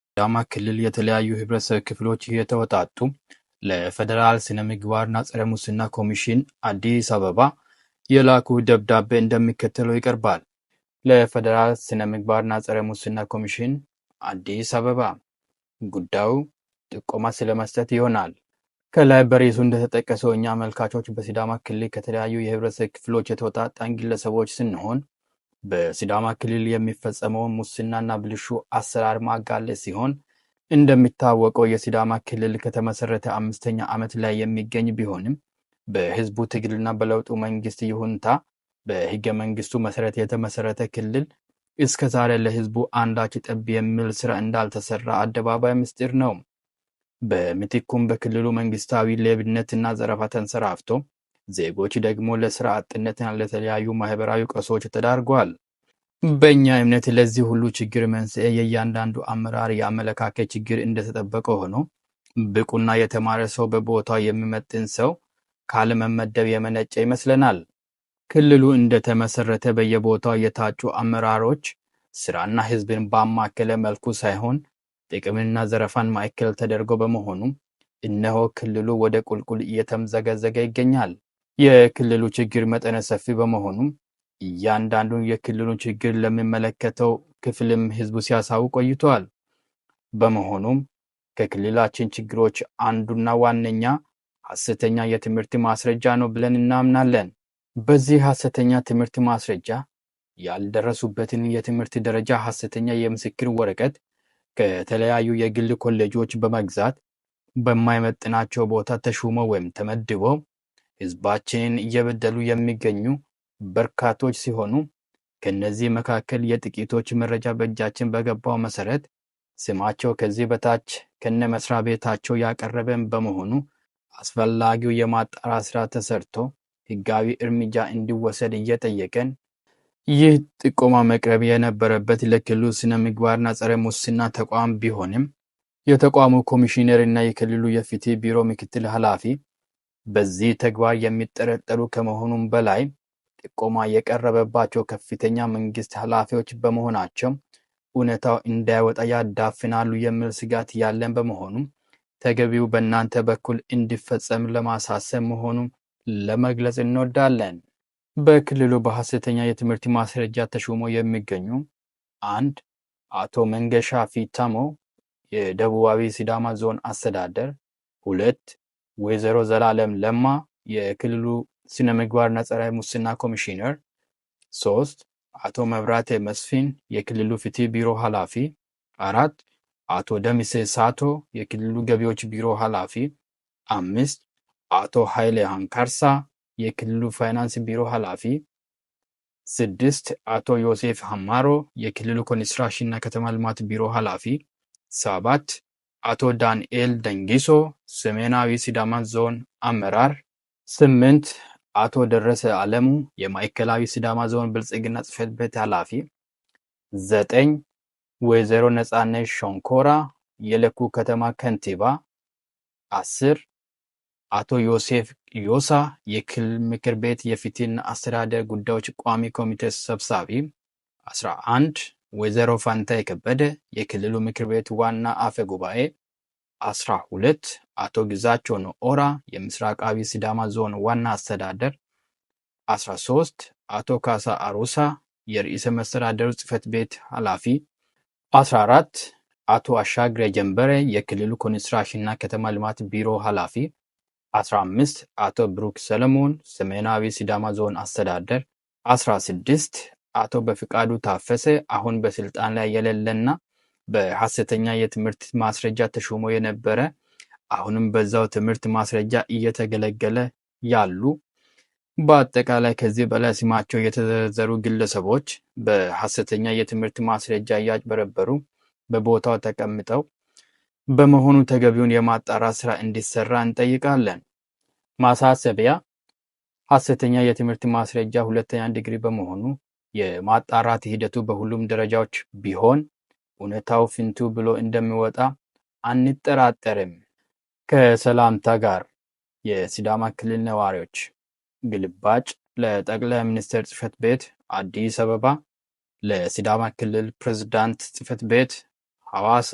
ሲዳማ ክልል የተለያዩ ህብረተሰብ ክፍሎች የተወጣጡ ለፌዴራል ስነ ምግባርና ጸረ ሙስና ኮሚሽን አዲስ አበባ የላኩ ደብዳቤ እንደሚከተለው ይቀርባል። ለፌዴራል ስነ ምግባርና ጸረ ሙስና ኮሚሽን አዲስ አበባ፣ ጉዳዩ ጥቆማ ስለመስጠት ይሆናል። ከላይ በርዕሱ እንደተጠቀሰው እኛ አመልካቾች በሲዳማ ክልል ከተለያዩ የህብረተሰብ ክፍሎች የተወጣጣን ግለሰቦች ስንሆን በሲዳማ ክልል የሚፈጸመውን ሙስናና ብልሹ አሰራር ማጋለጥ ሲሆን፣ እንደሚታወቀው የሲዳማ ክልል ከተመሰረተ 5ኛ ዓመት ላይ የሚገኝ ቢሆንም በህዝቡ ትግልና በለውጡ መንግስት ይሁንታ በህገ መንግስቱ መሰረት የተመሰረተ ክልል እስከ ዛሬ ለህዝቡ አንዳች ጠብ የሚል ስራ እንዳልተሰራ አደባባይ ምስጢር ነው። በምትኩም በክልሉ መንግስታዊ ሌብነትና ዘረፋ ተንሰራፍቶ ዜጎች ደግሞ ለስራ አጥነትና ለተለያዩ ማህበራዊ ቀውሶች ተዳርጓል። በእኛ እምነት ለዚህ ሁሉ ችግር መንስኤ የእያንዳንዱ አመራር የአመለካከት ችግር እንደተጠበቀ ሆኖ ብቁና የተማረ ሰው በቦታው የሚመጥን ሰው ካለመመደብ የመነጨ ይመስለናል። ክልሉ እንደተመሰረተ በየቦታው የታጩ አመራሮች ስራና ህዝብን ባማከለ መልኩ ሳይሆን ጥቅምንና ዘረፋን ማዕከል ተደርጎ በመሆኑ እነሆ ክልሉ ወደ ቁልቁል እየተምዘገዘገ ይገኛል። የክልሉ ችግር መጠነ ሰፊ በመሆኑ እያንዳንዱን የክልሉን ችግር ለሚመለከተው ክፍልም ህዝቡ ሲያሳውቅ ቆይቷል። በመሆኑም ከክልላችን ችግሮች አንዱና ዋነኛ ሐሰተኛ የትምህርት ማስረጃ ነው ብለን እናምናለን። በዚህ ሐሰተኛ ትምህርት ማስረጃ ያልደረሱበትን የትምህርት ደረጃ ሐሰተኛ የምስክር ወረቀት ከተለያዩ የግል ኮሌጆች በመግዛት በማይመጥናቸው ቦታ ተሹመው ወይም ተመድበው ህዝባችንን እየበደሉ የሚገኙ በርካቶች ሲሆኑ፣ ከነዚህ መካከል የጥቂቶች መረጃ በእጃችን በገባው መሰረት ስማቸው ከዚህ በታች ከነ መስሪያ ቤታቸው ያቀረበን በመሆኑ አስፈላጊው የማጣራት ስራ ተሰርቶ ህጋዊ እርምጃ እንዲወሰድ እየጠየቀን፣ ይህ ጥቆማ መቅረብ የነበረበት ለክልሉ ስነ ምግባርና ጸረ ሙስና ተቋም ቢሆንም የተቋሙ ኮሚሽነር እና የክልሉ የፍትህ ቢሮ ምክትል ኃላፊ በዚህ ተግባር የሚጠረጠሩ ከመሆኑም በላይ ጥቆማ የቀረበባቸው ከፍተኛ መንግስት ኃላፊዎች በመሆናቸው እውነታው እንዳይወጣ ያዳፍናሉ የሚል ስጋት ያለን በመሆኑ ተገቢው በእናንተ በኩል እንዲፈጸም ለማሳሰብ መሆኑን ለመግለጽ እንወዳለን። በክልሉ በሐሰተኛ የትምህርት ማስረጃ ተሾሞ የሚገኙ፣ 1 አቶ መንገሻ ፊታሞ የደቡባዊ ሲዳማ ዞን አስተዳደር፣ 2 ወይዘሮ ዘላለም ለማ የክልሉ ስነ ምግባርና ጸረ ሙስና ኮሚሽነር፣ 3 አቶ መብራቴ መስፍን የክልሉ ፍትህ ቢሮ ኃላፊ፣ 4 አቶ ደሚሴ ሳቶ የክልሉ ገቢዎች ቢሮ ኃላፊ፣ 5 አቶ ኃይሌ ሃንካርሳ የክልሉ ፋይናንስ ቢሮ ኃላፊ፣ 6 አቶ ዮሴፍ ሀማሮ የክልሉ ኮንስትራክሽንና ከተማ ልማት ቢሮ ኃላፊ፣ 7 አቶ ዳንኤል ደንጊሶ ሰሜናዊ ሲዳማ ዞን አመራር፣ 8 አቶ ደረሰ አለሙ የማዕከላዊ ሲዳማ ዞን ብልጽግና ጽሕፈት ቤት ኃላፊ፣ 9 ወይዘሮ ነጻነት ሾንኮራ የለኩ ከተማ ከንቲባ፣ 10 አቶ ዮሴፍ ዮሳ የክልል ምክር ቤት የፍትህና አስተዳደር ጉዳዮች ቋሚ ኮሚቴ ሰብሳቢ፣ 11 ወይዘሮ ፋንታ የከበደ የክልሉ ምክር ቤት ዋና አፈ ጉባኤ፣ 12 አቶ ግዛቸው ኖኦራ የምስራቃዊ ሲዳማ ዞን ዋና አስተዳደር፣ 13 አቶ ካሳ አሩሳ የርዕሰ መስተዳደሩ ጽሕፈት ቤት ኃላፊ፣ 14 አቶ አሻግሬ ጀንበሬ የክልሉ ኮንስትራክሽንና ከተማ ልማት ቢሮ ኃላፊ፣ 15 አቶ ብሩክ ሰለሞን ሰሜናዊ ሲዳማ ዞን አስተዳደር፣ 16 አቶ በፍቃዱ ታፈሰ አሁን በስልጣን ላይ የሌለና በሐሰተኛ የትምህርት ማስረጃ ተሾሞ የነበረ አሁንም በዛው ትምህርት ማስረጃ እየተገለገለ ያሉ፣ በአጠቃላይ ከዚህ በላይ ስማቸው የተዘረዘሩ ግለሰቦች በሐሰተኛ የትምህርት ማስረጃ እያጭበረበሩ በቦታው ተቀምጠው በመሆኑ ተገቢውን የማጣራት ስራ እንዲሰራ እንጠይቃለን። ማሳሰቢያ፣ ሐሰተኛ የትምህርት ማስረጃ ሁለተኛ ዲግሪ በመሆኑ የማጣራት ሂደቱ በሁሉም ደረጃዎች ቢሆን እውነታው ፍንትው ብሎ እንደሚወጣ አንጠራጠርም። ከሰላምታ ጋር የሲዳማ ክልል ነዋሪዎች። ግልባጭ ለጠቅላይ ሚኒስትር ጽሕፈት ቤት አዲስ አበባ። ለሲዳማ ክልል ፕሬዝዳንት ጽሕፈት ቤት፣ ሐዋሳ።